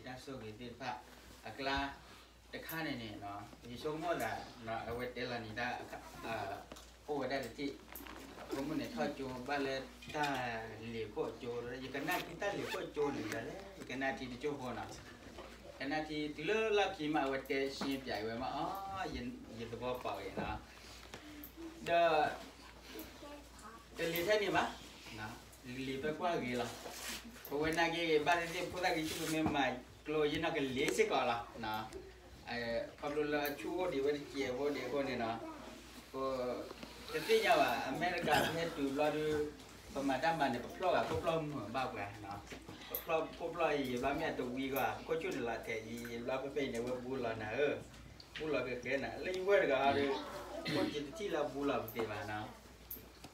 တၢ်ဆိၣ်ဂ့ၤသ့ၣ်တဖၣ်အကျါတခါန့ၣ်န့ၣ်, ယဆိကမိၣ်သး အဝဲတဲလီၤန့ၣ်တၢ် အိၣ်ဝဲဒၣ်တထံၣ်, အဃိမုၢ်န့ၣ်ထီၣ်ကၠိဘၣ်လၢတၢ်လ့ၤခိၣ်ကၠိ, ယကနၣ်ထံတၢ်လ့ၤခိၣ်ကၠိန့ၣ်ဒီးလဲၣ်, ယကနၣ်ထံတကၠိဖိနီၤ, ကနၣ်ထံတုၤလၢလီၢ်ခံမး အဝဲတဲရှင်းပြဝဲမး အီ ယသဘီပာ်ဂ့ၤနီၤ, ဒီး တလ့ၤထဲန့ၣ်ဘၣ်, လ့ၤဖဲကွၢ်ဂ့ၤလီၤ, ပဝဲနာ်က့ဂ့ၤ ဘၣ်သ့ၣ်သ့ၣ်ဖိသၣ်ကံဆူၣ် ပမ့ၢ်မၤကျိယနီၢ်ကလ့ၤစ့ၢ်ကီးလီၤ, ခီဖျိလၢအဆူၣ်အိၣ်ဒံးဝဲတစဲးဖိဒံးအဃိန့ၣ်နီၤ, တသ့ၣ်ညါဘၣ် အမဲရကၤပဟဲတုၤဘျီဒုး, ပမၤတၢ်မၤန့ၣ် ပဖျီၣ်ဂၤခိၣ်ဖျီၣ်မုာ်ဘၣ်ပှၤ, ပဖျီၣ်ခိၣ်ဖျီၣ်အံၤ ယဘျီမ့ၢ်အတဝံၤဂီၢ် ခိၣ်ဆူၣ်န့ၣ်လီၤထဲးအံၤ ယဘျီဖဲဖဲအံၤန့ၣ် ဝဲဘူးလီၤနၤဧၢ, ဘူးလီၤကဲကဲနၤ လၢယဝဲၢ်တဂၤဟီဒုး, ခိၣ်ယတထံၣ်လၢအဘူးလီၤပသ့ဘၣ်နီၤ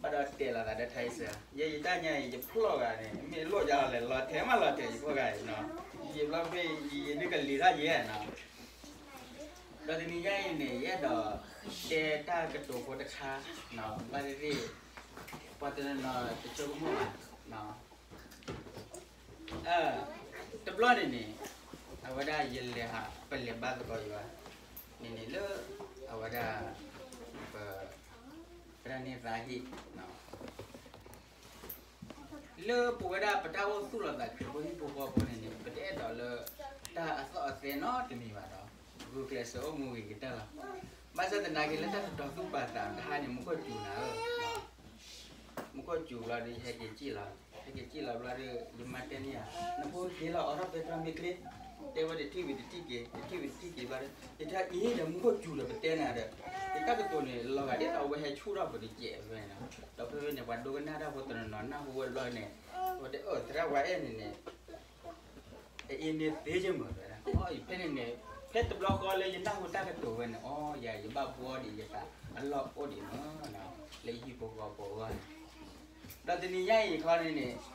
ဘၣ်ဒီးတဲလီၤသးဒီးထါအံၤစၢၤ, ယဲယတၢ်ညါအံၤ ယဖျီၣ်ဂၤန့ၣ် မ့ၢ်လိၣ်ယၤလဲၣ် လီၤထဲးမးလီၤထဲးယဖိဂၤအံၤနီၤ, ယဘျီဖဲယဒုးကလ့ၤထီၣ်ယဲနီၤ, ဒီးတနံၤညါအံၤန့ၣ် ယအဲၣ်ဒိးတဲတၢ်ကတိၤဖိတခါ, ဘၣ်သ့ၣ်သ့ၣ် ပှၤတနီၤနီၤတဆိကမိၣ်ဘၣ်, တဘျီန့ၣ်န့ၣ်, အဝဲဒၣ်ယလဲၤဟး ပလဲၤဘါသကိးယွၤန့ၣ်န့ၣ်လၢ အဝဲဒၣ် ပ ပတၢ်န့ၢ်သါဟံၣ်, လၢပဝဲဒၣ်ပတၢ်အိၣ်သူၣ်လီၤသးခရံာ်ဖိဟံၣ်ဖိဃီဖိန့ၣ်န့ၣ် ပတအဲၣ်ဒိးလၢ တၢ်အသီၣ်အသဲနီတမံၤဘၣ်ဒီး ဂုာ်ကျဲးစၢးအိၣ်မူဂ့ၤကတၢၢ်လီၤ. ဘၣ်ဆၣ်သနာ်က့လၢတၢ်တတီၤသူၣ်ပာ်သးတဟါန့ၣ် မူခိၣ်စူၤနၤဧၢ မူခိၣ်စူၤဘျီဒီး ယဟဲက့ၤစံၣ်လီၤ, ဟဲက့ၤစံၣ်လီၤဘျီဒီး ယမါတဲန့ၢ်ယၤ, နဖိက့ၤလီၤ အိးထီၣ်ပဲတြီမ့ၢ်ချ့, တဲဝဲတထံၣ်ဝံၤတထံၣ်က့ၤ, တထံၣ်ဝံၤတထံၣ်က့ၤဘျီဒီး ယတဲအံၤဒီး မူခိၣ်စူၤဒီးပတဲနၤဒီး ယတၢ်ကတိၤန့ၣ် လီၤဂာ်ဒ်သိးအဝဲဟဲဆူၣ်ထီၣ်ပတစဲးဝဲနီၤ, ဒီးဖဲဖဲန့ၣ် ပှၤဒိကနၣ်တၢ်ဖိတနီၤနီၤ နၢ်ဟူဝဲဘျီန့ၣ်, အဝဲတဲအၢ သရၣ်ဝါအဲၣ်န့ၣ်န့ၣ် အအံၤန့ၣ်သ့ယမုာ်ဝဲဒၣ်, အီ ဖဲန့ၣ်န့ၣ် ဖဲတဘျီဃီလၢယနၢ်ဟူတၢ်ကတိၤဝဲန့ၣ် အီ ယၤယဘၣ်ဘှီဒံးယသးအလီၢ်အိၣ်ဒံးမးနီၤ, လၢယဟံၣ်ဖိဃီဖိအဂီၢ်န့ၣ်, ဒီးတနံၤညါအံၤခီန့ၣ်န့ၣ် ယမံ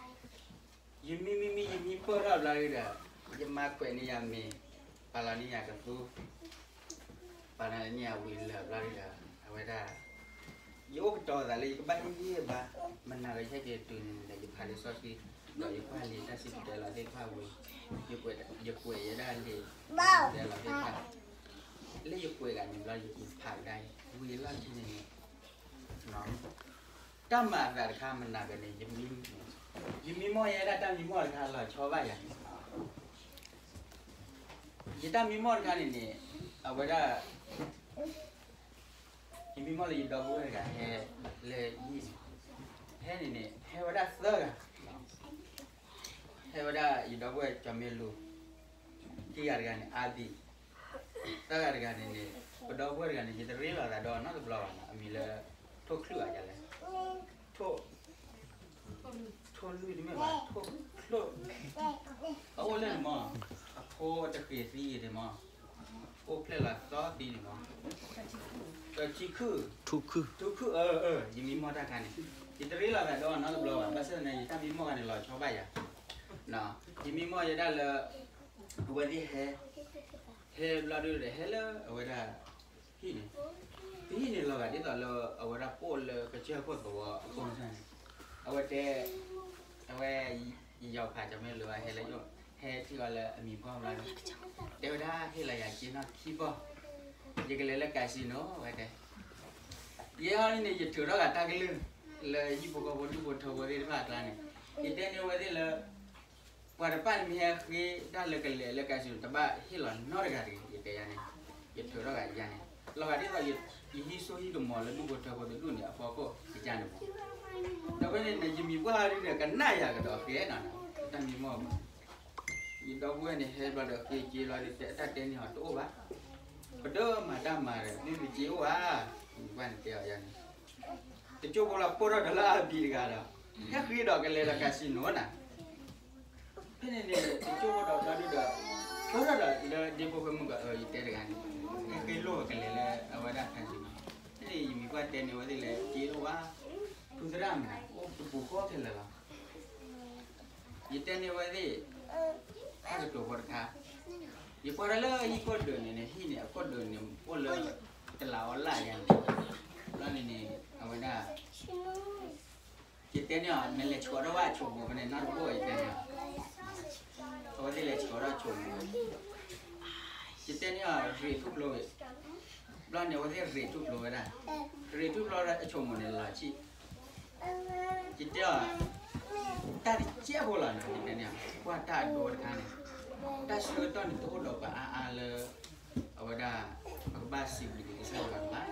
မံမံ ယမံပၢၢ်ထီၣ်ဘျီဒုဒီး ယမါခွဲးန့ၢ်ယၤမ့ၤ, ပာ်လီၤန့ၢ်ယၤကသူ ပာ်လီၤန့ၢ်ယၤဝံၤလၢာ်ဘျီဒုဒီး အဝဲဒၣ် ယအိၣ်ကတီၤသးလၢယကဘၣ်ဟ့ၣ်ဂံၢ်ဟ့ၣ်ဘါ, မနၤဂ့ၤ ယဟဲက့ၤတုၤန့ၣ်ဒီး ယဖးလံာ်စီဆှံ, ဒီးယကွၢ်လံာ်တၢ်စံၣ်တဲၤတဲလီၤသ့ၣ်တဖၣ်ဝံၤ, ယကွဲးယဲဒၣ်လံာ်တဲၤတဲလီၤသ့ၣ်တဖၣ်, လၢယကွဲးဂၤန့ၣ်ဘျီ ယဖးကဒါအံၤ ဝံၤအလီၢ်ခံန့ၣ်န့ၣ် တၢ်မၤအသးတခါမနၤဂ့ၤန့ၣ် ယမံမီၢ်ယဲဒၣ်တၢ်မံမီၢ်တခါလီၤဆီဘၣ်ယၤန့ၣ်, ယတၢ်မံမီၢ်တခါန့ၣ်န့ၣ် အဝဲဒၣ် ယမံမီၢ်လၢယဒီပုၢ်ဝဲၢ်တဂၤဟဲလၢယဟံၣ်န့ၣ်, ဟဲန့ၣ်န့ၣ် ဟဲဝဲဒၣ်သၢဂၤ, ဟဲဝဲဒၣ်ယဒီပုၢ်ဝဲၢ်ကၠီၤမ့လူၤ, ခံဂၤတဂၤန့ၣ် အါဘံၣ်, သၢဂၤတဂၤန့ၣ်န့ၣ် ပဒီပုၢ်ဝဲၢ်တဂၤန့ၣ် ယတရ့လိာ်သးဒီးနီတဘျီဘၣ်နီၤ, အမံၤလၢ ထိၣ်ချုၣ်ဧါယလဲၣ်, ထိၣ် ထိၣ်လွံၢ်တမ့ၢ်ဘၣ်, ထိၣ်ချုၣ်, အအိၣ်လၢန့ၣ်မး, အဖိတဃ့ၢ်သံဂ့ၤန့ၣ်မး, အိၣ်ဖျဲၣ်လီၤသီသံန့ၣ်မး, ဒီးထူခုၣ်, ထူခုၣ်, ယမံမီၢ်တၢ်ခါန့ၣ်, ယတရ့လိာ်သးဒီးနီတဘျီဘၣ်, ဘၣ်ဆၣ်သနာ်က့ ယတၢ်မံမီၢ်ခါန့ၣ် လီၤဆီဘၣ်ယၤ, ယမံမီၢ်ယဲဒၣ်လၢ အဝဲသ့ၣ်ဟဲ, ဟဲဘျီဒုဒီး ဟဲလၢအဝဲဒၣ် ဟံၣ်န့ၣ်, ပဟံၣ်န့ၣ်လီၤဂာ်ဒ်သိးလၢအဝဲဒၣ်ပိၣ်လၢကစၢၢ်ခိၣ်သဝီအခိၣ်န့ၣ်, အဝဲတဲ, အဝဲ ယယီၤဖးကၠီၤမ့လူၤ ဟဲလၢယအိၣ်, ဟဲထံၣ်အီၤလၢအမံၤပှၢ်ဘျီန့ၣ်, တဲဝဲဒၣ် ဟ့ၣ်လီၤယၤက့နီၢ်ခံပီၢ်, ယကလဲၤလၢ casino ဝဲတဲ, ယဲဟီန့ၣ် ယထုးထီၣ်ဂၤတၢ်ကလုၢ်, လၢဟံၣ်ဖိဃီဖိဒူၣ်ဖိထၢဖိသ့ၣ်တဖၣ်အကျါန့ၣ်, ယတဲန့ၢ်ဝဲသ့ၣ်လၢ ပှၤတဖၣ်န့ၣ်မ့ၢ်ဟဲဃ့တၢ်လၢကလဲၤလၢ casino တဘၣ်ဟ့ၣ်လီၤနီတဂၤတဂ့ၤ, ယတဲယၤန့ၣ်, ယထုးထီၣ်ဂၤယၤန့ၣ်, လီၤဂာ်ဒ်သိး ယဟံးစိဟံးကမီၤလၢဒူၣ်ဖိထၢဖိတဒူၣ်န့ၣ် အဖီခိၣ်ယကါန့ၣ်မး, ဒီးဖဲန့ၣ်န့ၣ် ယမံၤပှၢ်ဒုန့ၣ် ကနၣ်ယၤကဒီးဃ့နီၤ, တၢ်မံမီၢ်မး, ယဒီပုၢ်ဝဲၢ်န့ၣ် ဟဲဘျီဒီးဃ့က့ဘျီဒီး တၢ်တဲန့ၢ်အီၤတအိၣ်ဘၣ်, ပဒၢမၤတၢ်မၤဒီး မ့ၢ်ပက့အိၣ်ဧါ, မံၤပှၢ်န့ၣ်တဲအီၤယၤန့ၣ်, တကၠိဖိလီၤပိၢ်ထီၣ်ဒီးလၢအဘံၤတဂၤဒီး, ဟဲဃ့ဒီးကလဲၤဒီး casino နၤ ဖဲန့ၣ်န့ၣ် တကၠိဖိဒီးဘျီဒုဒီး, ဃိထီၣ်ဒီးလၢဒ့ဖိဖဲမုၢ်ကီး အၢ ယတဲတဂၤန့ၣ်, ဟဲဃ့လိၣ်ကလဲၤလၢအဝဲဒၣ် casino, ဖဲန့ၣ် ယမံၤပှၢ်တဲန့ၢ်ဝဲသ့ၣ်လၢ က့လိၣ်ဝါ, ဖုသရၣ်မနၤ အိၣ်တပူၤဃီခဲလၢာ်လီၤ, ယတဲန့ၢ်ဝဲသ့ၣ် တၢ်ကတိၤဖိတခါ, ယကွၢ်ထီၣ်လၢဟံၣ်ခိၣ်ဒုးန့ၣ်န့ၣ် ဟံၣ်န့ၣ်အခိၣ်ဒုးန့ၣ် အိၣ်လၢ တလးအီလၣ်ယါန့ၣ်, ဘျီန့ၣ်န့ၣ် အဝဲဒၣ် ယတဲန့ၢ်အီၤ နလဲၤဆှီထီၣ်ဝဲအဆိးပူၤဖဲန့ၣ် နီၢ်တဘိၣ် ယတဲန့ၢ်အီၤ, အဝဲသ့ၣ်လဲၤဆှီထီၣ် ဆိကမိၣ်, ယတဲန့ၢ်အီၤ ရ့ၣ်ထူၣ်ဖျိဝဲ, ဘျီန့ၣ် အဝဲသ့ၣ်ရ့ၣ်ထူၣ်ဖျိဝဲဒၣ်, ရ့ၣ်ထူၣ်ဖျိဒီးအဆိကမိၣ်န့ၣ်လီၤဆံၣ်, ယတဲအီၤ, တၢ်တကဲဖိလီၤန့ၣ် ယတဲန့ၢ်အီၤ ကွၢ်တၢ်အဒိတခါန့ၣ်, တၢ်ဆၢကတီၢ်န့ၣ်တအိၣ်ဒီးပှၤအါအါလၢ အဝဲဒၣ် ပကဘၣ်စံးဘျုးက့ၤကစၢ်ယွၤဘၣ်.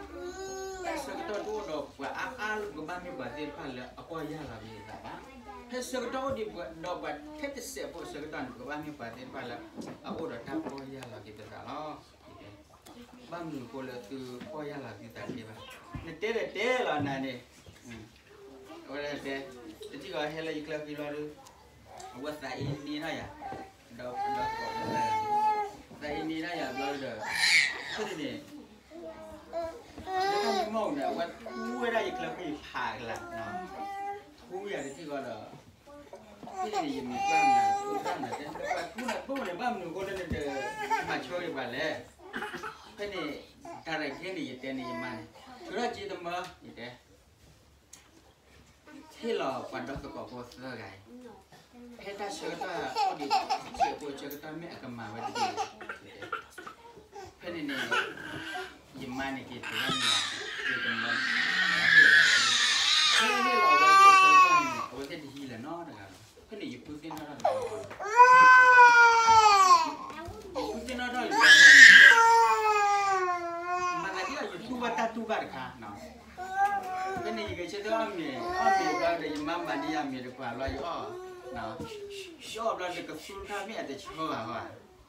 တၢ်ဆၢကတီၢ်တအိၣ်ဒီးပှၤအါအါလၢပကဘၣ်မ့ၢ်ပှၤသ့ၣ်တဖၣ်လၢအပီၢ်ယၢ်လီၤက့ၤပသးဘၣ်. ဖဲဆၢကတီၢ်အိၣ်ဒံးဒီးပှၤထဲတစဲးဖိအဆၢကတီၢ်န့ၣ် ပကဘၣ်မ့ၢ်ပှၤသ့ၣ်တဖၣ်လၢ အအိၣ်ဒီးတၢ်ပီၢ်ယၢ်လီၤက့ၤပသးလီၤ. ဘၣ်မနုၤအဃိလၢသုပီၢ်ယၢ်လီၤသုသးတသ့ဘၣ်. နတဲဒီးတဲလီၤနၤန့ၣ်, အဝဲဒၣ်တဲ, တထံၣ်ဃီဟဲလၢယချၢဃံဘျီဒီး အဝဲသးအံၤန့ၢ်ထီၣ်ယၤ, ဒီး, ဒီး, သးအံၤန့ၢ်ထီၣ်ယၤဘျီဒီး, ဖဲန့ၣ်န့ၣ် လၢတၢ်မံမီၢ်န့ၣ် အဝဲထူဝဲဒၣ်ယချၢဃံဖးကလး, ထူယၤတထံၣ်ဃီဒီး, ဖဲန့ၣ်န့ၣ် ယမ့ၢ်ကွၢ်နၤ နကွၢ်နၤတဲနကွၢ်ထူန့ၣ် ဘၣ်မနုၤအဃိလၢနတမၤဆၢက့ၤပှၤလဲၣ်. ဖဲန့ၣ် တၢ်ရဲၣ်ခဲန့ၣ် ယတဲန့ၢ်ယမါန့ၣ်, ထုးထီၣ်က့ၤတမၢ ယတဲ ဟ့ၣ်လီၤပှၤဒီသကိးဖိသၢဂၤအံၤ, ဖဲတၢ်ဆၢကတီၢ်အိၣ်ဒံး ဆၢကတီၢ်မ့ၢ်အကမၤဝဲတဘ့ၣ်, ဖဲန့ၣ်န့ၣ် ယမါန့ၣ်က့ၤထုးထီၣ်န့ၢ်ယၤ က့ၤတမၢ, ဟ့ၣ်လီၤဝဲ, ဖဲဟ့ၣ်လီၤဝဲဆၢကတီၢ်န့ၣ် အဝဲသ့ၣ်တဟံးလၢၤနီတဂၤလီၤ. ဖဲန့ၣ်ယဖုသ့ၣ်နီၣ်ထီၣ်တဘျီဃီ ယဖုသ့ၣ်နီၣ်ထီၣ်တဘျီဃီန့ၣ် မၤသးဒ်အီၤ ယတူၢ်ဘၣ်တၢ်တူၢ်ဘၣ်တခါ, ဖဲန့ၣ်ယဂဲၤဆၢထၢၣ်အီၣ်မ့ၤ, အီၣ်မ့ၤဘျီဒီး ယမါမၤန့ၢ်ယၤမ့ၤတခွးဘျီ ယအီၣ်, ယအီၣ်ဘျီဒီး ကသူတခါမ့ၢ်အတဆၢဘၣ်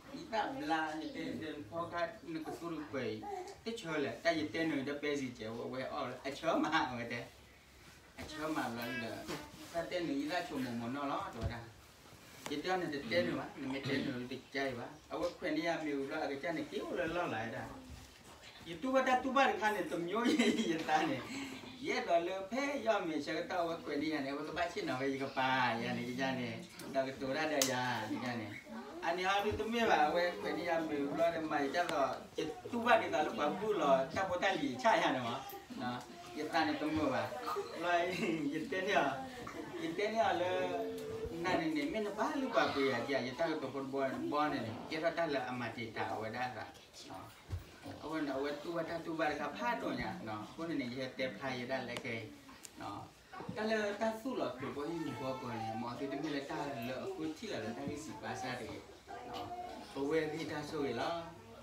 ဃီဧါ, ယသၣ်ဘျါ ယတဲ ဖီခါ နကသူတခွးအံၤ တဆၢလဲၣ်, တၢ်ယတဲနုာ်ဒီး ပဲစံးကဲးဝဲအီၣ် အဆၢမး အဝဲတဲ အဆၢမးဘျီဒီး တၢ်တဲနုာ် ယသၣ်ဆိကမိၣ်မိၢ်နီၢ်လီၤ တဲဝဲဒၣ်. ယတဲအီၤ နတတဲနုာ်ဘၣ်, နမ့ၢ်တဲနုာ် တကါအံၤဘၣ်. အဝဲခွဲးန့ၢ်ယၤမ့ၤဝံၤဘျီ အကစၢ်န့ၣ် က့ၤအိၣ်လၢလီၢ်လၤဝဲဒၣ်. ယတူၢ်ဘၣ်တၢ်တူၢ်ဘၣ်တခါန့ၣ် တမျိုး ယသးန့ၣ်, ယအဲၣ်ဒိးလၢဖဲယအီၣ်မ့ၤဆၢကတီၢ် အဝဲခွဲးန့ၢ်ယၤန့ၣ် အဝဲကဘၣ်ဆ့ၣ်နီၤဝဲယကပၤယၤန့ၣ် ယန့ၣ်, ဒီးကတိၤတၢ်ဒီးယၤန့ၣ်, အန့ၣ်ဟီဒုးတမ့ၢ်ဘၣ်, အဝဲခွဲးန့ၢ်ယၤမ့ၤဝံၤဘျီဒီး မၤယတၢ်သိး ယတူၢ်ဘၣ်ဒ်သိးလၢပှၤဘူၣ်လီၤ တၢ်ဖိတၢ်လံၤဆၣ်ယၤန့ၣ်မး, ယသးန့ၣ်တမုာ်ဘၣ်. ဘျီ ယတဲန့ၢ်အီၤ, ယတဲန့ၢ်အီၤလၢ နၤန့ၣ်န့ၣ် မ့ၢ်နပၢ်လုၢ်ပှၤပှ့ၤယၤ ယတၢ်ကတိၤဖိတဘီတဘီန့ၣ်န့ၣ် ကဲထီၣ်တၢ်လၢအမၤတံာ်တာ်အဝဲဒၣ်သး, အဝဲန့ၣ် အဝဲတူၢ်ဘၣ်တၢ်တူၢ်ဘၣ်တခါဖးဒိၣ်ညါ, အဃိန့ၣ်န့ၣ် ယဟဲတဲဖျါယဲဒၣ်လၢခဲအံၤ, တၢ်လၢတၢ်သူၣ်လီၤခရံာ်ဖိဟံၣ်မူဃီပၢၤန့ၣ် မ်သုတမ့ၢ်လၢတၢ်လၢအဃုထံၣ်လီၤလၢတၢ်ဂံၢ်စၢ်ဘါစၢ်တဂ့ၤ, ပဝဲဂံၢ်တၢ်ဆိၣ်ဂ့ၤလီၤ,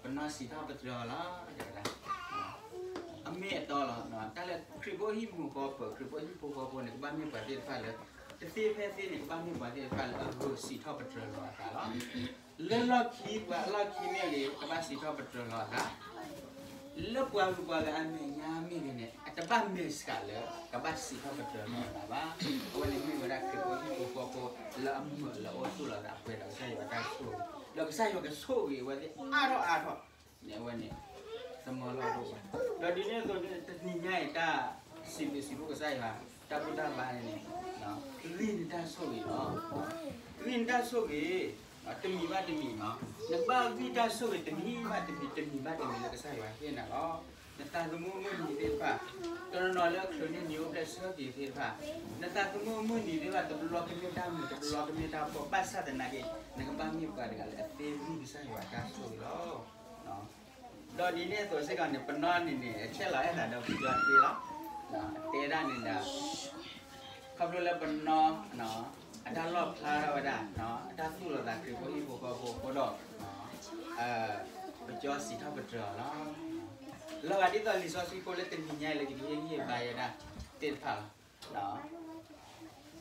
ပနီၢ်စံးထီၣ်ပတြၢၤလီၤ တဲဝဲဒၣ်. အမ့ၢ်အတီလီၤ, တၢ်လၢခရံာ်ဖိဟံၣ်မူဃီပၢၤ ခရံာ်ဖိဟံၣ်ဖိဃီဖိန့ၣ် ကဘၣ်မ့ၢ်ပှၤသ့ၣ်တဖၣ်လၢ တသ့ဖဲသ့န့ၣ် ကဘၣ်မ့ၢ်ပှၤသ့ၣ်တဖၣ်လၢအဂုာ်စံးထီၣ်ပတြၢၤလီၤအသးလီၤ. လၢလီၢ်ခံ ပှၤအလီၢ်ခံမ့ၢ်ဂ့ၤ ကဘၣ်စံးထီၣ်ပတြၢၤလီၤအသး, လၢပှၤဂုၤပှၤဂၤအမဲာ်ညါမ့ၢ်ဂ့ၤန့ၣ် အတဘၣ်မဲာ်ဆှးလၢ ကဘၣ်စံးထီၣ်ပတြၢၤလီၤအသးဘၣ်. အဝဲန့ၣ်မ့ၢ်ဝဲဒၣ်ခရံာ်ဖိဟံၣ်ဖိဃီဖိလၢအမုာ်လၢအအိၣ်သူၣ်လီၤသးပှဲၤဒီးကစၢ်ယွၤတၢ်ဆိၣ်ဂ့ၤ, ဒီးကစၢ်ယွၤကဆိၣ်ဂ့ၤအဝဲသ့ၣ်အါထီၣ်အါထီၣ်န့ၣ် အဝဲန့ၣ် သမၢလီၢ်တအိၣ်ဘၣ်. ဒီးဒ်န့ၣ်အသိး တနံၤညါအံၤ တၢ်စံးဘျုးစံးဖှိၣ်ကစၢ်ယွၤ တၢ်ဘူၣ်တၢ်ဘါန့ၣ်န့ၣ် ဂံၢ်နတၢ်ဆိၣ်ဂ့ၤလီၤ. ဂံၢ်နတၢ်ဆိၣ်ဂ့ၤ တမံၤဘၣ်တမံၤနီၤ, နကဘၣ်ဂံၢ်တၢ်ဆိၣ်ဂ့ၤ တမံၤဘၣ်တမံၤ တမံၤဘၣ်တမံၤလၢကစၢ်ယွၤဟ့ၣ်နၤလီၤ. နသးသမူမုၢ်နံၤသ့ၣ်တဖၣ်, တနီၤနီၤလၢအချုးန့ၢ်နံၤအိၣ်ဖျဲၣ်ဆၢက့ၤသ့ၣ်တဖၣ်, နသးသမူမုၢ်နံၤသ့ၣ်တဖၣ် တဘျီကမ့ၢ်တၢ်မုာ် တဘျီကမ့ၢ်တၢ်ဖှီၣ် ဘၣ်ဆၣ်သနာ်က့ နကဘၣ်မ့ၢ်ပှၤတဂၤလၢအသ့ဂံၢ်ကစၢ်ယွၤတၢ်ဆိၣ်ဂ့ၤလီၤ. ဒီးဒ်န့ၣ်အသိးစ့ၢ်ကီးန့ၣ် ပနီၢ်န့ၣ်န့ၣ် အဆဲးလီၤအဲၣ်သးဒီးပယီၤတ့လီၤ. တဲဒၣ်န့ၣ်ဒီး ခီဖျိလၢပနီၢ် အတၢ်လီၣ်ဖျါထီၣ်ဝဲဒၣ် အတၢ်သူၣ်လီၤသးခရံာ်ဖိဟံၣ်ဖိဃီဖိအဃိဒီး ပကၠီစံးထီၣ်ပတြၢၤအီၤလီၤ. လီၤဂာ်ဒ်သိးလံာ်စီဆှံဖိလၢတနံၤညါအံၤလၢယကဟ့ၣ်ဂံၢ်ဘါယဲဒၣ်သ့ၣ်တဖၣ်လီၤ.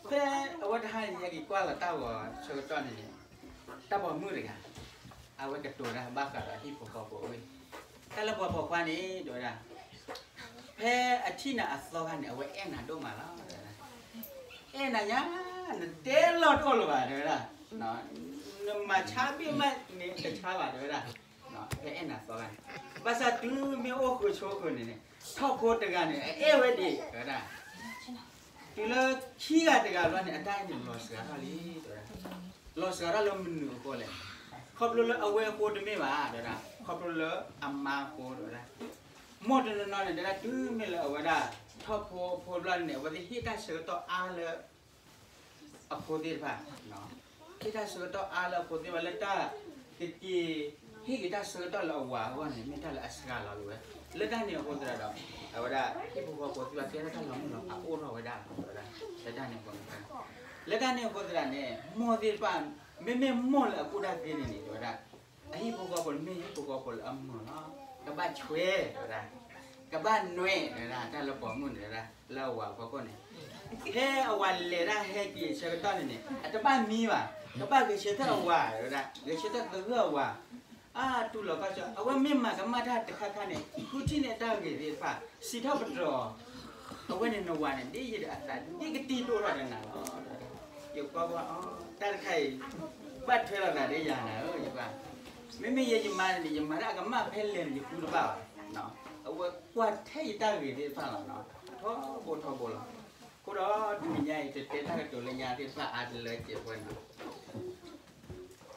ဖဲအဝဲတဟါညါက့ၤကွၢ်လီၤတၢ်ဂီၤဆၢကတီၢ်န့ၣ်န့ၣ် တၢ်ပိာ်မုၣ်တဂၤ အဝဲကတိၤတၢ်ဘၣ်ဃးဒီးဟံၣ်ဖိဃီဖိအဂ့ၢ်, တၢ်လၢပှၤပိာ်ခွါန့ၣ် တဲဝဲဒၣ်, ဖဲအထံၣ်နၤအသီခါန့ၣ် အဝဲအဲၣ်နၤဒိၣ်မးလီၤ တဲဝဲဒၣ်. အဲၣ်နၤညါ နတဲလီၤတအိၣ်လၢၤဘၣ် တဲဝဲဒၣ်. နမၤဆါဘ့ၣ်မးန့ၣ်တဆါဘၣ် တဲဝဲဒၣ်. ဖဲအဲၣ်နၤသီခါန့ၣ် ဘၣ်ဆၣ်တုၤမ့ၢ်အိၣ်ဃုာ်ဆိးဃုာ်န့ၣ်န့ၣ် ထီၣ်ဖိတဂၤန့ၣ် အအဲၣ်ဝဲဒံး တဲဝဲဒၣ်. တုၤလၢခံဂၤတဂၤဘျီန့ၣ် အတၢ်အံၤန့ၣ်လီၤစှၤထီၣ်လံ တဲဝဲဒၣ်. လီၤစှၤထီၣ်လၢမနုၤအဃိလဲၣ်. ခီဖျိလၢအဝဲအဃိတမ့ၢ်ဘၣ် တဲဝဲဒၣ်, ခီဖျိလၢအမါအဃိ တဲဝဲဒၣ်. မိၢ်တနီၤနီၤန့ၣ် တဲဒၣ်တုၤမ့ၢ်လၢအဝဲဒၣ် ထီၣ်ဖိအဖိဘျီန့ၣ် အဝဲသ့ၣ်ဟ့ၣ်တၢ်ဆၢကတီၢ်အါလၢ အဖိသ့ၣ်တဖၣ်, ဟ့ၣ်တၢ်ဆၢကတီၢ်အါလၢအဖိသ့ၣ်တဖၣ်လၢတၢ် ကက့ၤဟ့ၣ်က့ၤတၢ်ဆၢကတီၢ်လၢအဝၤအဂီၢ်န့ၣ် မ့ၢ်တၢ်လၢအစှၤလီၤလီၤဝဲ. လၢတၢ်န့ၣ်အဃိသတးဒီး အဝဲဒၣ်ဟံၣ်ဖိဃီဖိသ့ၣ်တဖၣ်ကဲထီၣ်တၢ်လီၤမုၢ်လီၤဖးအိၣ်ထီၣ်ဝဲဒၣ်လီၤ အဝဲဒၣ် လၢတၢ်န့ၣ်အဃိသတးန့ၣ် လၢတၢ်န့ၣ်အဃိသတးန့ၣ် မိၢ်သ့ၣ်တဖၣ် မ့မ့ၢ်မိၢ်လၢအကူၣ်တၢ်သ့န့ၣ်န့ၣ် အဝဲဒၣ် အဟံၣ်ဖိဃီဖိန့ၣ် မ့ၢ်ဟံၣ်ဖိဃီဖိလၢအမုာ်လီၤ. ကဘၣ်ဆွဲ အဝဲဒၣ် ကဘၣ်နွဲ အဝဲဒၣ် တၢ်လၢပိာ်မုၣ်န့ၣ် အဝဲဒၣ် လၢအဝၤအဖီခိၣ်န့ၣ် ဖဲအဝၤလဲၤတၢ်ဟဲက့ၤဆၢကတီၢ်န့ၣ်န့ၣ် အတဘၣ်မံဘၣ်, ကဘၣ်ဂဲၤဆၢထၢၣ်အဝၤ အဝဲဒၣ် ဂဲၤဆၢထၢၣ်သဂၢၢ်အဝၤ အါ တူၢ်လိာ်ကီၢ်ဆၢ အဝဲမ့ၢ်မၤကမၣ်တၢ်တခါခါန့ၣ် ဃုထံၣ်န့ၢ်တၢ်ဂ့ၤသ့ၣ်တဖၣ် စံးထီၣ်ပတြၢၤအီၤ, အဝဲန့ၣ်နဝၤန့ၣ် ဒ်ယတၢ်အသး ဒ်ကတံၤဒိၣ်ထီၣ်ဒီးနၤလီၤ. ယကွၢ်ကွၢ်အီၤ တၢ်တခါအံၤ ဘၣ်ထွဲလိာ်သးဒီးယၤနၤဧၢ ယကွၢ်, မ့မ့ၢ်ယဲယမါန့ၣ် ယမၤတၢ်အကမၣ်ဖဲလဲၣ်န့ၣ် ယဃုတဘၣ်ဘၣ်, အဝဲကွၢ်ထဲယတၢ်ဂ့ၤသ့ၣ်တဖၣ်လီၤ, ထီဘိထီဘိလီၤ. အဃိဒီးတနံၤညါအံၤ တတဲတၢ်ကတိၤလၢညါသ့ၣ်တဖၣ်အါတလၢကဲးပှဲၤန့ၣ်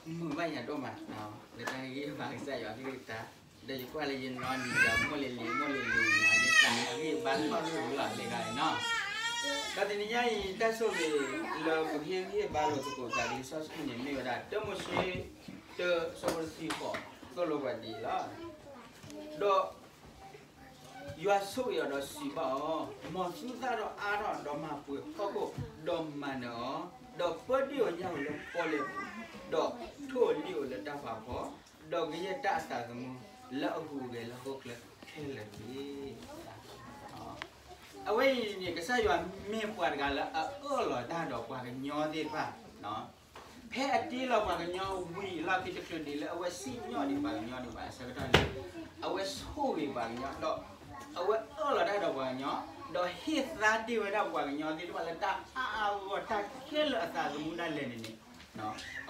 မုာ်ဘၣ်ယၤဒိၣ်မး လၢတၢ်ဂ့ၢ်ဘါကစၢ်ယွၤကလုၢ်ကထါ, ဒီးယကွၢ်လၢယနီၢ်နံၤဒီး မိၢ်လံၤလံၤ မိၢ်လံၤလံၤန့ၣ် ယသးအဂံၢ်အဘါထီၣ်လၢလီၤလံဂၤအံၤနီၤ. ဒီးတနံၤညါအံၤ တၢ်ဆိၣ်ဂ့ၤလၢပဟ့ၣ်ဂံၢ်ဟ့ၣ်ဘါလိာ်သကိးသးလံာ်စီဆှံန့ၣ် မ့ၢ်ဝဲဒၣ် တၢမိၤၡ့ တၢ ဆၢဖိတဆံဃိး သိၣ်လိပှၤဒ်အံၤလီၤ. ဒီး ယွၤဆိၣ်ဂ့ၤအီၤဒီးစံးဘၣ်အီၤ, မ်သုသၣ်ထီၣ်အါထီၣ်ဒီးမၤပှဲၤဟီၣ်ခိၣ်, ဒီးမၤနၢၤအီၤ, ဒီးပၢဒ့ၣ်အီၤညၣ်အီၤလၢပီၣ်လဲၣ်ပူၤ, ဒီးထိၣ်အလံၣ်အိၣ်လၢတၢ်ဖးဖီ, ဒီးကယဲၢ်တၢ်အသးသမူလၢအဟူးဂဲၤလၢဟီၣ်ခိၣ်ချၢခဲလၢာ်တက့ၢ်. အဝဲအံၤန့ၣ် ကစၢ်ယွၤမ့ၢ်ပှၤတဂၤလၢအအၢၣ်လီၤတၢ်ဒီးပှၤကညီသ့ၣ်တဖၣ် ဖဲအတ့လီၤပှၤကညီဝံၤအလီၢ်ခံ တချုးဒံးလၢအဝဲစံၣ်ညီၣ်ဒံးပှၤကညီဒံးဘၣ်အဆၢကတီၢ်န့ၣ် အဝဲဆိၣ်ဂ့ၤပှၤကညီ ဒီးအဝဲအၢၣ်လီၤတၢ်ဒီးပှၤကညီ, ဒီးဟ့ၣ်သါတ့ၢ်ဝဲဒၣ်ပှၤကညီသ့ၣ်တဖၣ်လၢတၢ်အါအါဂီၢ်ဂီၢ် တၢ်ခဲလၢာ်အသးသမူဒၣ်လဲာ်န့ၣ်န့ၣ်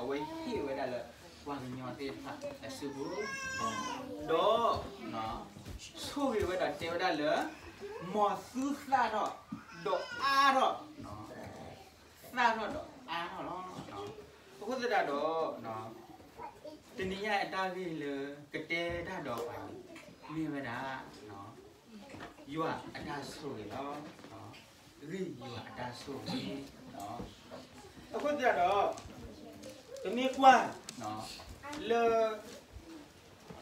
အဝဲဟ့ၣ်ဝဲဒၣ်လၢပှၤကညီသ့ၣ်တဖၣ်အစုပူၤ, ဒီး ဆိၣ်ဂ့ၤဝဲဒီးတဲဝဲဒၣ်လၢ မ်သုသၣ်ထီၣ် ဒီးအါထီၣ် သၣ်ထီၣ်ဒီးအါထီၣ်လီၤ. အဃိသတးဒီး တနံၤညါအတၢ်ဂ့ၢ်လၢကတဲတၢ်ဒီးပှၤန့ၣ် မ့ၢ်ဝဲဒၣ် ယွၤအတၢ်ဆိၣ်ဂ့ၤလီၤ. ဂ့ၢ်ယွၤအတၢ်ဆိၣ်ဂ့ၤ. အဃိသတးဒီး ပမ့ၢ်ကွၢ် လၢ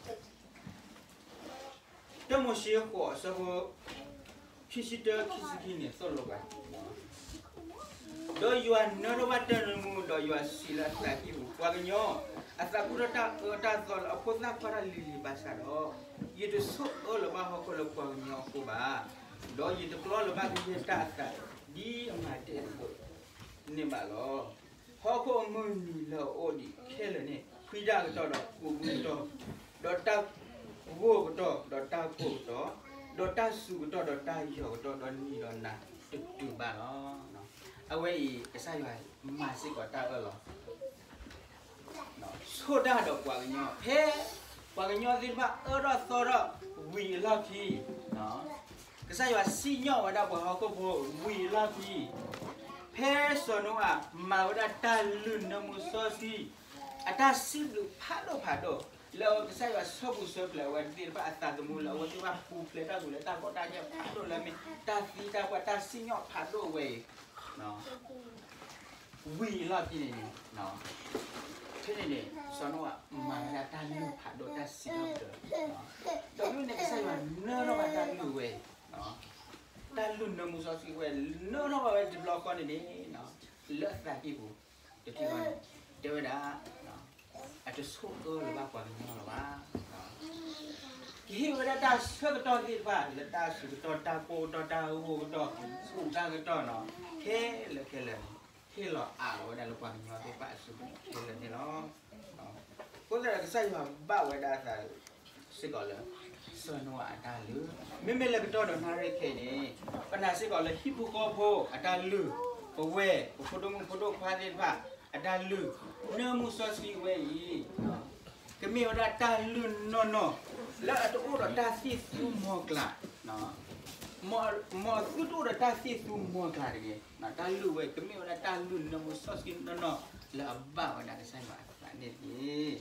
တၢမိၤၡ့ဃိး အဆၢဖိ ခံဆံတၢ ခံဆံခံန့ၣ် သိၣ်လိပှၤ ဒီးယွၤနၢထီၣ်ဘၣ်တၢၢ်နၢမူ ဒီးယွၤစံးလၢအသးကံၢ်ပူၤ, ပှၤကညီ အသးကူၣ်ထီၣ်တၢ်အၢတၢ်သီလၢအဖိသၣ်ခွါတၢ်လံၤလံၤဘၣ်ဆၣ်ဒီး, ယတဆိၣ်အၢလၢၤဘၣ်ဟီၣ်ခိၣ်လၢပှၤကညီအဃိဘၣ်, ဒီးယတကျီလၢၤဘၣ်ကယဲၢ်တၢ်အသး ဒ်အမၤတ့ၢ်အသိးန့ၣ်ဘၣ်လီၤ. ဟီၣ်ခိၣ်အမုၢ်နံၤလၢအအိၣ်ဒံးခဲလၢာ်န့ၣ် ဖှံတၢ်ကတီၢ်ဒီးကူးဘုကတီၢ်, ဒီးတၢ်ဂိၢ်ကတီၢ်ဒီးတၢ်ကိၢ်ကတီၢ်, ဒီးတၢ်စူၤကတီၢ်ဒီးတၢ်ယီၤကတီၢ် ဒီးနံၤဒီးနၤတတုၤဘၣ်လီၤ. အဝဲအံၤ ကစၢ်ယွၤမၤစ့ၢ်ကီးတၢ်အၢၣ်လီၤ ဆိၣ်တၢ်ဒီးပှၤကညီ ဖဲပှၤကညီသ့ၣ်တဖၣ်အၢထီၣ်သီထီၣ်ဝံၤအလီၢ်ခံ, ကစၢ်ယွၤစံၣ်ညီၣ်ဝဲဒၣ်ပှၤဟီၣ်ခိၣ်ဖိဝံၤအလီၢ်ခံ, ဖဲစီၤနိအၤမၤဝဲဒၣ်တၢ်လုၢ်နၢမူစီဆှံ အတၢ်စံးဘျုးဖးဒိၣ်ဖးဒိၣ် လၢကစၢ်ယွၤဆီၣ်ပူၤဆၢပျဲဝဲသ့ၣ်တဖၣ်အသးသမူ လၢအဝဲသ့ၣ်တဖၣ်ပူၤဖျဲးတၢ်ပူၤလၢတၢ်ကီတၢ်ခဲဖးဒိၣ်လၢမ့ၢ်တၢ်သံတၢ်ပှၢ်တၢ်စံၣ်ညီၣ်ဖးဒိၣ်ဝဲအံၤ ဝံၤအလီၢ်ခံန့ၣ်န့ၣ်, ဖဲန့ၣ်န့ၣ် စီၤနိအၤမၤဝဲဒၣ်တၢ်လုၢ်ဖးဒိၣ်တၢ်စံးထီၣ်ပတြၢၤ, ဒီးဖဲန့ၣ်န့ၣ် ကစၢ်ယွၤနၢထီၣ်ဘၣ်တၢ်လုၢ်ဝဲ, တၢ်လုၢ်နၢမူစီဆှံဝဲ နၢထီၣ်ဘၣ်ဝဲတဘျီဃီန့ၣ်န့ၣ်, လၢအသးကံၢ်ပူၤ တထံၣ်ဘၣ်န့ၣ် တဲဝဲဒၣ် အတဆိၣ်အၢလၢၤဘၣ်ပှၤကညီလၢၤဘၣ်. ကဟ့ၣ်ဝဲဒၣ်တၢ်ဆၢကတီၢ်သ့ၣ်တဖၣ် လၢတၢ်စူၤကတီၢ် တၢ်ကိၢ်ကတီၢ် တၢ်ဂိၢ်ကတီၢ် ဆူၣ်တၢ်ကတီၢ်နီၤ ခဲလၢာ်ခဲလၢာ်န့ၣ် ဟ့ၣ်လီၤအးလီၤဝဲဒၣ်လၢပှၤကညီသ့ၣ်တဖၣ်အစုပူၤခဲလၢာ်န့ၣ်လီၤ. အဃိသတးဒီးကစၢ်ယွၤဘၣ်ဝဲဒၣ်အသးစ့ၢ်ကီးလၢ စီၤနိအၤအတၢ်လုၢ်, မ့မ့ၢ်လၢကတီၢ်ဒီးနၣ်ရံၣ်ခဲအံၤန့ၣ် ပနာ်စ့ၢ်ကီးလၢဟံၣ်ဖိဃီဖိအတၢ်လုၢ်, ပဝဲၢ် ပဖိဒိၣ်မုၣ်ဖိဒိၣ်ခွါသ့ၣ်တဖၣ်အတၢ်လုၢ်, နၢမူစီဆှံဝဲအံၤ ကမ့ၢ်ဝဲဒၣ်တၢ်လုၢ်နီၢ်နီၢ် လၢအတအိၣ်ဒီးတၢ်သံၣ်သူမီၤကျၢ်, မ်အသုတအိၣ်ဒီးတၢ်သံၣ်သူမီၤကျၢ်တဂ့ၤ, တၢ်လုၢ်ဝဲ ကမ့ၢ်ဝဲဒၣ်တၢ်လုၢ်နၢမူစီဆှံနီၢ်နီၢ် လၢအဘၣ်ဝဲဒၣ်ကစၢ်ယွၤအသးန့ၣ်တက့ၢ်.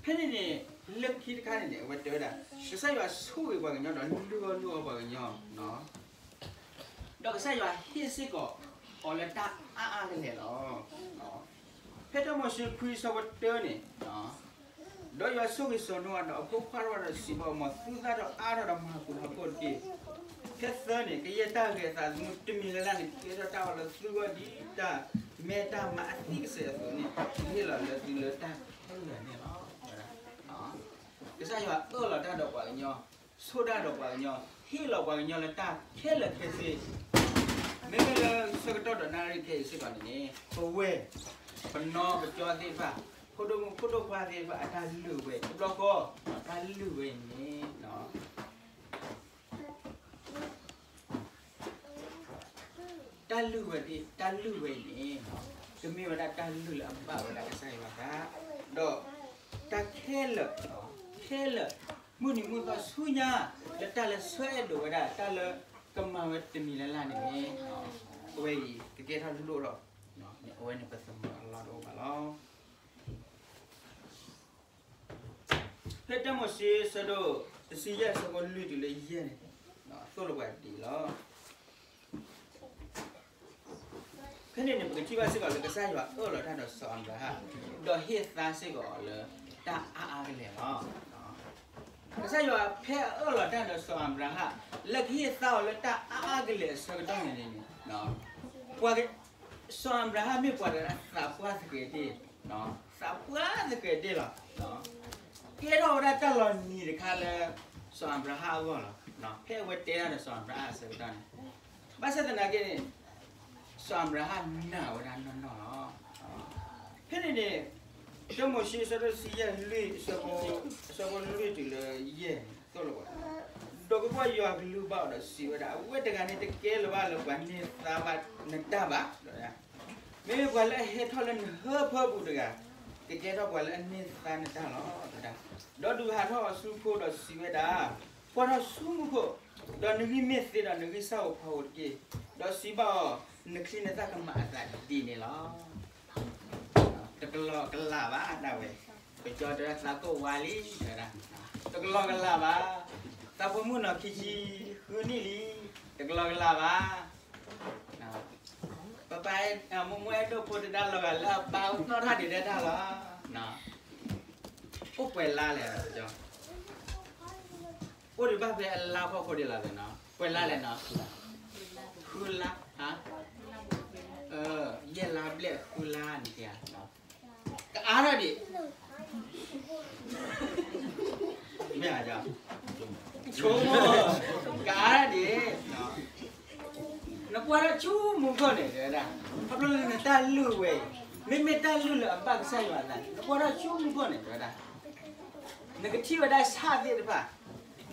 ဖဲန့ၣ်န့ၣ် လၢခံတခါန့ၣ်န့ၣ် အဝဲတဲဝဲဒၣ် ကစၢ်ယွၤဆိၣ်ဂ့ၤပှၤကညီဒီးလုၢ်အီၣ်လုၢ်အီပှၤကညီ, ဒီးကစၢ်ယွၤဟ့ၣ်စ့ၢ်ကီးအီၤလၢတၢ်အါအါကလဲာ်လီၤ. ဖဲတၢမိၤၡ့ခွံဆၢဖိတၢန့ၣ်, ဒီးယွၤဆိၣ်ဂ့ၤစီၤနိအၤဒီးအဖိခွါတဖၣ်ဒီးစံးဘၣ်အီၤ, မ်သုသၣ်ဒီးအါထီၣ်ဒီးမၤဟးဂူာ်ဟးဂီၤတက့ၢ်. ဖဲသၢန့ၣ်, ကယဲၢ်တၢ်ဂဲၤအသးသမူတမံၤလၢ်လၢ်န့ၣ် ကဲထီၣ်တၢ်အီၣ်လၢသုဂီၢ်ဒ်တၢ်မဲတၢ်မါအသံၣ်ကစဲးအသိးန့ၣ်, ကဟ့ၣ်လီၤလၢသုလၢတၢ်ခဲလၢာ်န့ၣ်လီၤ. ကစၢ်ယွၤအၢၣ်လီၤတၢ်ဒီးပှၤကညီ, ဆိၣ်တၢ်ဒီးပှၤကညီ, ဟ့ၣ်လီၤပှၤကညီလၢတၢ်ခဲလၢာ်ခဲဆ့, မ့မ့ၢ်လၢဆၢကတီၢ်ဒီးနၣ်ရံၣ်ခဲအံၤစ့ၢ်ကီးန့ၣ်န့ၣ်, ပဝဲ, ပနီၢ်ပကၠီသ့ၣ်တဖၣ်, ဖိဒိၣ်မုၣ်ဖိဒိၣ်ခွါသ့ၣ်တဖၣ် အတၢ်လုၢ်ဝဲတဘျီဃီ, တၢ်လုၢ်ဝဲအံၤန့ၣ် တၢ်လုၢ်ဝဲ, တၢ်လုၢ်ဝဲအံၤန့ၣ်, ကမ့ၢ်ဝဲဒၣ်တၢ်လုၢ်လၢအဘၣ်ဝဲဒၣ်ကစၢ်ယွၤအသး, ဒီးတၢ်ခဲလၢာ်, ခဲလၢာ်, မုၢ်နံၤမုၢ်သီဆူညါ, လၢတၢ်လၢဆၢအဲၣ်ဒိးဝဲဒၣ် တၢ်လၢကမၤဝဲတမံၤလၢ်လၢ်န့ၣ်, အဝဲအံၤကကဲထီၣ်လိၣ်ထီၣ်, အဝဲန့ၣ်ပသးမုာ်အလီၢ်တအိၣ်ဘၣ်လီၤ. ဖဲတၢမိၤၡ့ဆၢဒိၣ်တဆံယဲၢ်ဆၢဖိလွံၢ်တုၤလၢယဲၢ်န့ၣ်, သိၣ်လိပှၤဒ်အံၤလီၤ. ဖဲန့ၣ်န့ၣ် ပကထံၣ်ဘၣ်စ့ၢ်ကီးလၢကစၢ်ယွၤအၢၣ်လီၤတၢ်ဒီးစီၤအၤဘြၤဟၣ်, ဒီးဟ့ၣ်သါစ့ၢ်ကီးအီၤလၢတၢ်အါအါကလဲာ်လီၤ. ကစၢ်ယွၤဖဲအအၢၣ်လီၤတၢ်ဒီးစီၤအၤဘြၤဟၣ်, လၢကဟ့ၣ်သါအီၤလၢတၢ်အါအါကလဲာ်အဆၢကတီၢ်န့ၣ်န့ၣ်, ပှၤ, စီၤအၤဘြၤဟၣ်မ့ၢ်ပှၤတဂၤလၢအသးပှၢ်သကဲးတ့ၢ်, သးပှၢ်သကဲးတ့ၢ်လီၤ. ကဲထီၣ်ဝဲဒၣ်တၢ်လီၤနံၤတခါလၢ စီၤအၤဘြၤဟၣ်အဂီၢ်လီၤ. ဖဲအဝဲတဲတၢ်ဒီးစီၤအၤဘြၤဟၣ်အဆၢကတီၢ်န့ၣ်, ဘၣ်ဆၣ်သနာ်က့န့ၣ် စီၤအၤဘြၤဟၣ်နာ်ဝဲဒၣ်နီၢ်နီၢ်လီၤ. ဖဲန့ၣ်န့ၣ်, တၢမိၤၡ့အဆၢဒိၣ်တဆံယဲၢ်လွံၢ်, အဆၢဖိလွံၢ်တုၤလၢယဲၢ်န့ၣ် သိၣ်လိပှၤ, ဒီးကစၢ်ယွၤကလုၢ်ဘၣ်အီၤဒီးစံးဝဲဒၣ်, အဝဲတဂၤန့ၣ်တကဲလၢၤဘၣ်လၢပှၤန့ၢ်သါဘၣ်နတၢ်ဘၣ်, မ့မ့ၢ်ပှၤလၢအဟဲထီၣ်လၢနဟၢဖၢပူၤတဂၤ, ကကဲထီၣ်ပှၤလၢအန့ၢ်သါနတၢ်လီၤ. ဒီးဒုးဟးထီၣ်အီၤဆူခိၣ်ဒီးစံးဝဲဒၣ်, ကွၢ်ထီၣ်ဆူမူခိၣ်, ဒီးနဂံၢ်မ့ၢ်သ့ဒီးနဂံၢ်ဆၣ်ဧိၤဖီဧိၤတက့ၢ်, ဒီးစံးဘၣ်အီၤ, နချံနသၣ်ကမၤအသးဒ်န့ၣ်လီၤ. တကလီကလးဘၣ်ဒၣ်ဝဲ, ပကၠီတဲဝဲသးကိၣ်ဝါလံ, တဲဝဲဒၣ်, တကလီကလးဘၣ်, သးဖိမုၣ်နီၢ်ခံဆံဃုနံၣ်လံ, တကလီကလးဘၣ်, ပပၢ်, မိၢ်မိၢ်အဲၣ်ဒိၣ်ဖိတဒၣ်လီၤဂာ်လၢအပၢ်အိၣ်နီၣ်ထီၣ်ဒံးဒဲးတၢ်လီၤ. အိၣ်ပှဲၤလါလဲၣ်, အိၣ်ဒံးဘၣ်ဖဲအလါဖီခိၣ်ဒံးလီၤနီၤ, ပှဲၤလါလဲၣ်နီၤ, ဃုလါ, ယဲၢ်လါဘျဲၣ်ဃုလါန့ၣ်ဧါ, ကအါထီၣ်ဒံး, မ့ၢ်ဧါ, ဆိကမိၣ်, ကအါထီၣ်ဒံး, နကွၢ်ထီၣ်ဆူမူခိၣ်န့ၣ် တဲဝဲဒၣ်, ခီဖျိလၢနတၢ်လုၢ်ဝဲအံၤ, မ့မ့ၢ်တၢ်လုၢ်လၢအဘၣ်ကစၢ်ယွၤအသးန့ၣ် နကွၢ်ထီၣ်ဆူမူခိၣ်န့ၣ် တဲဝဲဒၣ်, နကထံၣ်ဝဲဒၣ်ဆၣ်သ့ၣ်တဖၣ်,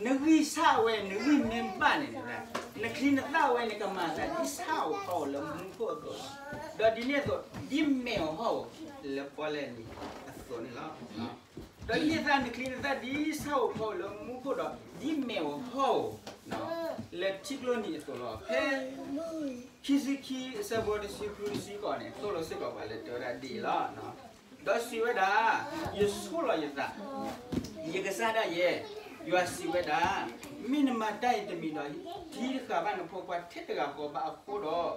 နဂံၢ်ဆၣ်ဝဲ နဂံၢ်မ့ၢ်ဘၣ်န့ၣ် တဲဝဲဒၣ်, နချံနသၣ်ဝဲန့ၣ် ကမၤအသးဒ်ဆၣ်ဧိၤဖီဧိၤလၢမူခိၣ်အသိးလီၤ. ဒီးဒ်န့ၣ်အသိး ဒ်မဲာ်ဧိၤဟီၣ်ဧိၤလၢပီၣ်လဲၣ်နံၤအသိးန့ၣ်လီၤ. ဒီးဒ်န့ၣ်အသိးနချံနသၣ်ဒ်ဆၣ်ဧိၤဖီဧိၤလၢမူခိၣ်ဒီး ဒ်မဲာ်ဧိၤဟီၣ်ဧိၤ လၢထံကျိနံၤအသိးလီၤ. ဖဲ ခံဆံခံအဆၢဖိတဆံဃုတဆံဃိးန့ၣ် သိၣ်လိစ့ၢ်ကီးပှၤလၢတဲဝဲဒၣ်ဒ်အံၤလီၤ. ဒီးစံးဝဲဒၣ်, ယဆိၣ်လီၤယသး, ယကစၢ်ဒၣ်ယဲ, ယွၤစံးဝဲဒၣ်, မ့ၢ်နမၤတၢ်အံၤတမံၤဒီး တံၤတဃာ်ဘၣ်နဖိခွါထဲတဂၤဃီဘၣ်အဃိဒီး,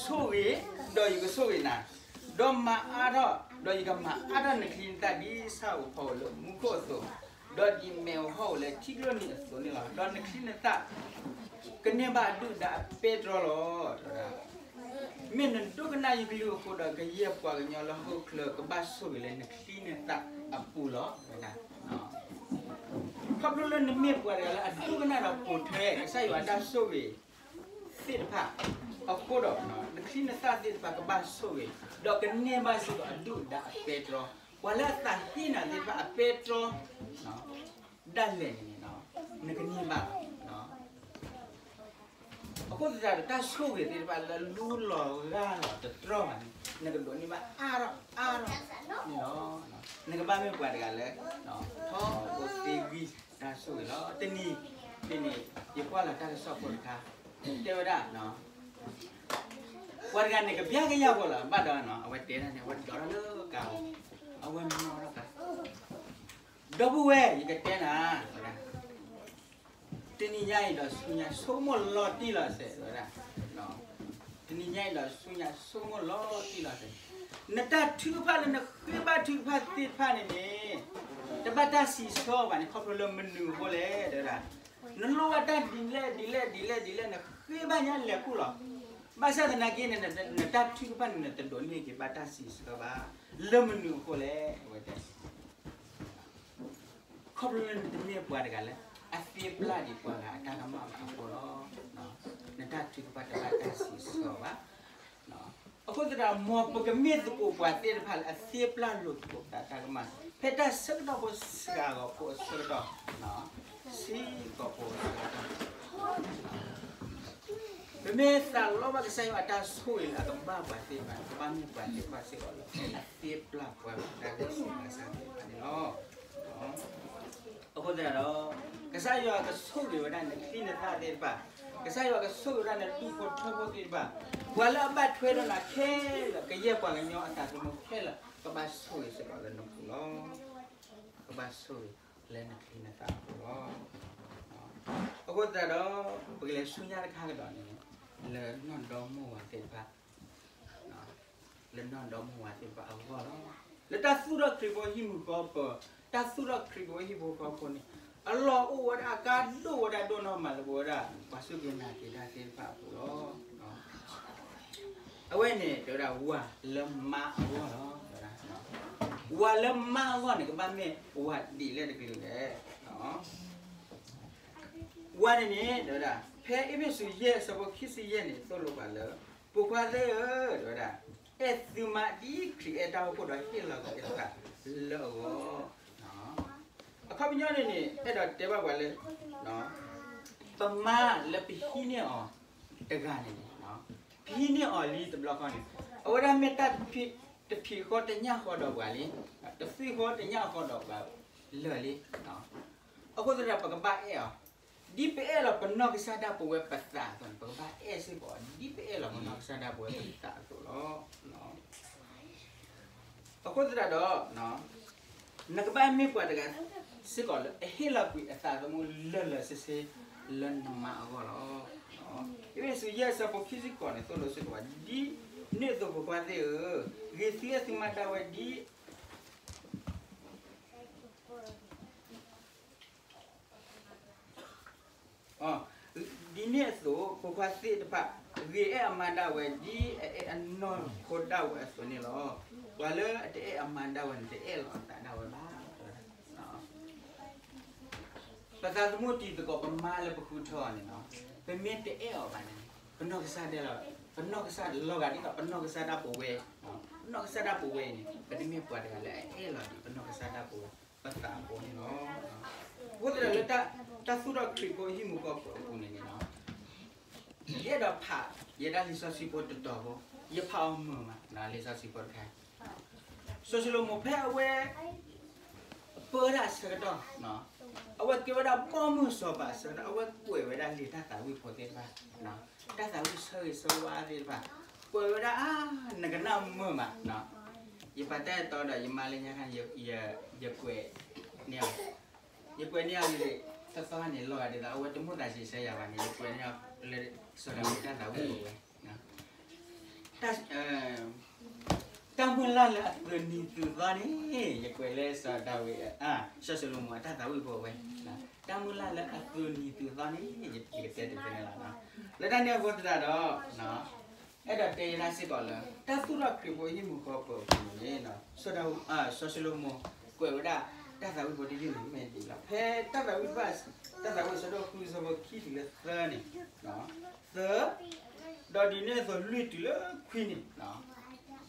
ဆိၣ်ဂ့ၤ, ဒီးယကဆိၣ်ဂ့ၤနၤ, ဒီးမၤအါထီၣ်, ဒီးယကမၤအါထီၣ်နချံနသၣ်ဒ်ဆၣ်ဧိၤဖီဧိၤလၢမူခိၣ်အသိး, ဒီးဒ်မဲာ်ဧိၤဟီၣ်ဧိၤလၢထံကျိနံၤအသိးန့ၣ်လီၤ. ဒီးနချံနသၣ် ကန့ၢ်ဘၣ်အဒုၣ်ဒါအပဲတြီလီၤ. မ့ၢ်နဒိကနၣ်ယကလုၢ်အဃိဒီး ကယဲၢ်ပှၤကညီလၢဟီၣ်ခိၣ်ချၢကဘၣ်ဆိၣ်ဂ့ၤလၢနချံနသၣ်အပူၤလီၤ. ခီဖျိလၢနမ့ၢ်ပှၤတဂၤလၢအဒိကနၣ်ဒီးပိာ်ထွဲကစၢ်ယွၤအတၢ်ဆိၣ်ဂ့ၤသ့ၣ်တဖၣ်အဃိဒီး နချံနသၣ်သ့ၣ်တဖၣ်ကဘၣ်ဆိၣ်ဂ့ၤ, ဒီးကန့ၢ်ဘၣ်စ့ၢ်ကီးအဒုၣ်အဒါအပဲတြီ, ပှၤလၢအသးဟ့နၤသ့ၣ်တဖၣ်အပဲတြီ ဒၣ်လဲာ်န့ၣ်န့ၣ် နကန့ၢ်ဘၣ်လီၤ. အဃိသတးဒီး တၢ်ဆိၣ်ဂ့ၤသ့ၣ်တဖၣ်လၢလူလီၤဂၢ်လီၤတတြီၢ်ဘၣ်န့ၣ် နကဒိးန့ၢ်ဘၣ်အါထီၣ်အါထီၣ်န့ၣ်လီၤ. နကဘၣ်မ့ၢ်ပှၤတဂၤလၢ ထီဘိသ့ဂံၢ်တၢ်ဆိၣ်ဂ့ၤလီၤ. တနံၤန့ၣ် ယကွၢ်လီၤတၢ်ကစီၣ်ဖိတခါ တဲဝဲဒၣ် ပှၤတဂၤန့ၣ် ကပျၢ်ကယၢ်ဖိလီၤ. ဘၣ်ဒီး အဝဲတဲဒၣ်န့ၣ် အဝဲဒိးထီၣ်လၢကါ, အဝဲမၤထီၣ်ကါ, ဒီပုၢ်ဝဲၢ် ယကတဲနၤ, တနံၤညါအံၤဒီးဆူညါ ဆိကမိၣ်လီၤတံၢ်လီၤဆဲးဝဲဒၣ်, တနံၤညါအံၤဒီးဆူညါ ဆိကမိၣ်လီၤတံၢ်လီၤဆဲး, နတၢ်ထုကဖၣ်လၢနဃ့ဘါထုကဖၣ်သ့ၣ်တဖၣ်န့ၣ်န့ၣ် တဘၣ်တၢ်စံးဆၢဘၣ်န့ၣ် ခီဖျိလၢမနုၤအဃိလဲၣ် တဲဝဲဒၣ်. နလိၣ်ဘၣ်တၢ်ဒ်လဲၣ်ဒ်လဲၣ်ဒ်လဲၣ်ဒ်လဲၣ် နဃ့ဘါညါလဲၤခူၣ်လီၤ. ဘၣ်ဆၣ်သနာ်က့န့ၣ် နတၢ်ထုကဖၣ်န့ၣ် နတဒိးန့ၢ်က့ၤဘၣ်တၢ်စံးဆၢဘၣ်. လၢမနုၤအဃိလဲၣ် အဝဲတဲ ခီဖျိလၢနတမ့ၢ်ပှၤတဂၤလၢ အသ့ပျၢ်ဒံးပှၤဂၤအတၢ်ကမၣ်ဘၣ်အဃိလီၤ. နတၢ်ထုကဖၣ်တဘၣ်တၢ်စံးဆၢဘၣ်. အဃိသတးဒီး မ်ပကမ့ၢ်သကိးပှၤသ့ၣ်တဖၣ်လၢအသ့ပျၢ်လိာ်သကိးပသးတၢ်ကမၣ် ဖဲတၢ်ဆၢကတီၢ်ဖိစှၤဂီၤဖိအဆၢကတီၢ်, ဆံးကိာ်ဖိအဆၢကတီၢ် ပမ့ၢ်သးလီဘၣ်ကစၢ်ယွၤအတၢ်ဆိၣ်ဂ့ၤလၢအကဘၣ်ပှၤသ့ၣ်တဖၣ် ကဘၣ်မ့ၢ်ပှၤသ့ၣ်တဖၣ်စ့ၢ်ကီးလၢ အသ့ပျၢ်ပှၤဂၤတၢ်ဂ့ၢ်စံးဘၣ်စၢ်သ့ၣ်တဖၣ်န့ၣ်လီၤ. အဃိသတးဒီး ကစၢ်ယွၤကဆိၣ်ဂ့ၤဝဲဒၣ်နချံနသၣ်သ့ၣ်တဖၣ်, ကစၢ်ယွၤကဆိၣ်ဂ့ၤဝဲဒၣ်နဒူၣ်ဖိထၢဖိသ့ၣ်တဖၣ်, ပှၤလၢအဘၣ်ထွဲဒီးနၤခဲလၢာ် ကယဲၢ်ပှၤကညီအသးသမူခဲလၢာ် ကဘၣ်ဆိၣ်ဂ့ၤစ့ၢ်ကီးလၢနပူၤလီၤ. ကဘၣ်ဆိၣ်ဂ့ၤလၢနချံနသၣ်အပူၤလီၤ. အဃိသတးဒီး ပကလဲၤဆူညါတခါကဒီးန့ၣ် လၢနီၢ်ဒီမါဝၤသ့ၣ်တဖၣ် လၢနီၢ်ဒီမါဝၤသ့ၣ်တဖၣ်အဂီၢ်လီၤ. လၢတၢ်သူၣ်ထီၣ်ခရံာ်ဖိဟံၣ်မုၢ်ဃီပၢၤ, တၢ်သူၣ်ထီၣ်ခရံာ်ဖိဟံၣ်ဖိဃီဖိန့ၣ် အလီၢ်အိၣ်ဝဲဒၣ်အကါဒိၣ်ဝဲဒၣ်ဒိၣ်နီၢ်မးလၢပဝဲဒၣ် ပှၤစူၢ်က့ၤနာ်က့ၤတၢ်သ့ၣ်တဖၣ်အပူၤလီၤ. အဝဲန့ၣ် တဲဝဲဒၣ်ဝၤလၢမါအဂီၢ်လီၤ. ဝၤလၢမါအဂီၢ်န့ၣ် ကဘၣ်မ့ၢ်ဝၤဒ်လဲၣ်တကလုာ်လဲၣ်. ဝၤန့ၣ်န့ၣ် တဲဝဲဒၣ် ဖဲအ့းဖ့းစူး ယဲၢ် အဆၢဖိခံဆံယဲၢ်န့ၣ် သိၣ်လိပှၤလၢ ပိာ်ခွါသ့ၣ်ဧၢ, တဲဝဲဒၣ် အဲၣ်သုမါဒ်ခရံာ်အဲၣ်တၢ်ဟီၣ်ခိၣ်ဒီးဟ့ၣ်လီၤကွံာ်အသးလၢအဂီၢ်. အခီပညီန့ၣ်န့ၣ် အဲၣ်ဒိးတဲဘၣ်ပှၤလၢ ပမါလၢပဟံးန့ၢ်အီၤတဂၤန့ၣ်န့ၣ် ပဟံးန့ၢ်အီၤလံတဘျီဃီန့ၣ် အဝဲဒၣ်မ့ၢ်တၢ်တဖံးဃီတညၣ်ဃီဒီးပှၤလံ, တသွံၣ်ဃီတညၣ်ဃီဒီးပှၤလၢာ်လံ. အဃိသတးဒီးပကဘၣ်အဲၣ်အီၤ, ဒ်ပအဲၣ်လီၤပနီၢ်ကစၢ်ဒၣ်ပဝဲပသးအသိးန့ၣ် ပကဘၣ်အဲၣ်စ့ၢ်ကီး ဒ်ပအဲၣ်လီၤပနီၢ်ကစၢ်ဒၣ်ပဝဲပသးအသိးလီၤ. အဃိသတးဒီး နကဘၣ်မ့ၢ်ပှၤတဂၤစ့ၢ်ကီးလၢအဟ့ၣ်လီၤကွံာ်အသးသမူလၢာ်လၢာ်ဆ့ဆ့လၢနမါအဂီၢ်လီၤ. အ့းဖ့းစူး ယဲၢ် အဆၢဖိခံဆံဃိးန့ၣ် သိၣ်လိစ့ၢ်ကီးဝဲ ဒ်န့ၣ်အသိး ပိာ်ခွါသ့ၣ်ဧၢ, ဂ့ၤသုအဲၣ်သုမါဒၣ်ဝဲဒ် ဒ်န့ၣ်အသိး ပိာ်ခွါသ့ၣ်တဖၣ် ဂ့ၤအဲၣ်အမါဒၣ်ဝဲ ဒ်အအဲၣ်အနီၢ်ခိဒၣ်ဝဲအသိးန့ၣ်လီၤ. ပှၤလၢအတအဲၣ်အမါဒၣ်ဝဲန့ၣ် တအဲၣ်လီၤအသးဒၣ်ဝဲဘၣ်. ပသးသမူတံၤသကိးပမါလၢပဃုထၢအီၤန့ၣ်လီၤ. ပမ့ၢ်တအဲၣ်အီၤဘၣ်န့ၣ် ပနီၢ်ကစၢ်ဒၣ်လီၤ, ပနီၢ်ကစၢ်လီၤဂာ်ဒ်သိး ပနီၢ်ကစၢ်ဒၣ်ပဝဲ, ပနီၢ်ကစၢ်ဒၣ်ပဝဲအံၤန့ၣ် ပတမ့ၢ်ပှၤတဂၤလၢအအဲၣ်လီၤဒံး ပနီၢ်ကစၢ်ဒၣ်ပဝဲ ပသးအဃိန့ၣ်လီၤ. အဃိသတးဒီးလၢ တၢ်သူၣ်ထီၣ်ခရံာ်ဖိဟံၣ်မုၢ်ဃီပၢၤအပူၤန့ၣ်န့ၣ်လီၤ. ယအဲၣ်ဒိးဖး ယဲဒၣ်လံာ်စီဆှံဖိတတီၤဖိ, ယဖးအီၤမုာ်မး လံာ်စီဆှံဖိတခါ စီၤၡလိၤမိၣ်ဖဲအဝဲ ပၢတၢ်အဆၢကတီၢ်, အဝဲကဲဝဲဒၣ်ဘီမုၢ်စီၤပၤအဆၢကတီၢ် အဝဲကွဲးဝဲဒၣ်လံာ်တၢ်သးဝံၣ်ဖိသ့ၣ်တဖၣ်, တၢ်သးဝံၣ်ဆၢဂ့ၤဆၢဝါသ့ၣ်တဖၣ်, ကွဲးဝဲဒၣ်အါ နကနၣ်မုာ်မး, ယပာ်တၢ်အဲၣ်တီဒီးယမါလၢညါခါန့ၣ် ယကွဲးန့ၢ်အီၤ, ယကွဲးန့ၢ်အီၤလံ, သီသီန့ၣ် လီၤဂာ်ဒ်သိး အဝဲတမိၣ်သးစံးဆၢယၤဘၣ်န့ၣ် ယကွဲးန့ၢ်အီၤလၢ စီၤဒၤဝံးတၢ်သးဝံၣ်ဖိဝဲ တၢ်မုၢ်လၢ်လၢအသုးနံၤသုးသီန့ၣ် ယကွဲးလၢစီၤဒၤဝံး, စီၤၡလိၤမိၣ်အတၢ်သးဝံၣ်ဖိဝဲ, တၢ်မုၢ်လၢ်လၢအသုးနံၤသုးသီန့ၣ် ယကတဲတသ့န့ၣ်လီၤ. လၢတၢ်န့ၣ်အဃိသတးဒီး အဲၣ်ဒိးတဲယဲဒၣ်စ့ၢ်ကီးလၢ တၢ်သူၣ်ထီၣ်ခရံာ်ဖိဟံၣ်မုၢ်ဃီပၢၤအပူၤန့ၣ် စီၤဒၤဝံး, စီၤၡလိၤမိၣ်ကွဲးဝဲဒၣ် တၢ်သးဝံၣ်ဖိတယုၢ်န့ၣ်မ့ၢ်ဒ်လဲၣ်. ဖဲတၢ်သးဝံၣ်တဖၣ်, တၢ်သးဝံၣ်အဆၢဒိၣ်ဃု အဆၢဖိခံတုၤလၢသၢန့ၣ်, သၢ, ဒီးဒ်န့ၣ်အသိးလွံၢ်တုၤလၢခွံန့ၣ်,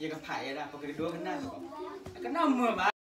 ယကဖးယဲဒၣ် ပကဒိကနၣ်သကိး, အကနၣ်မုာ်မး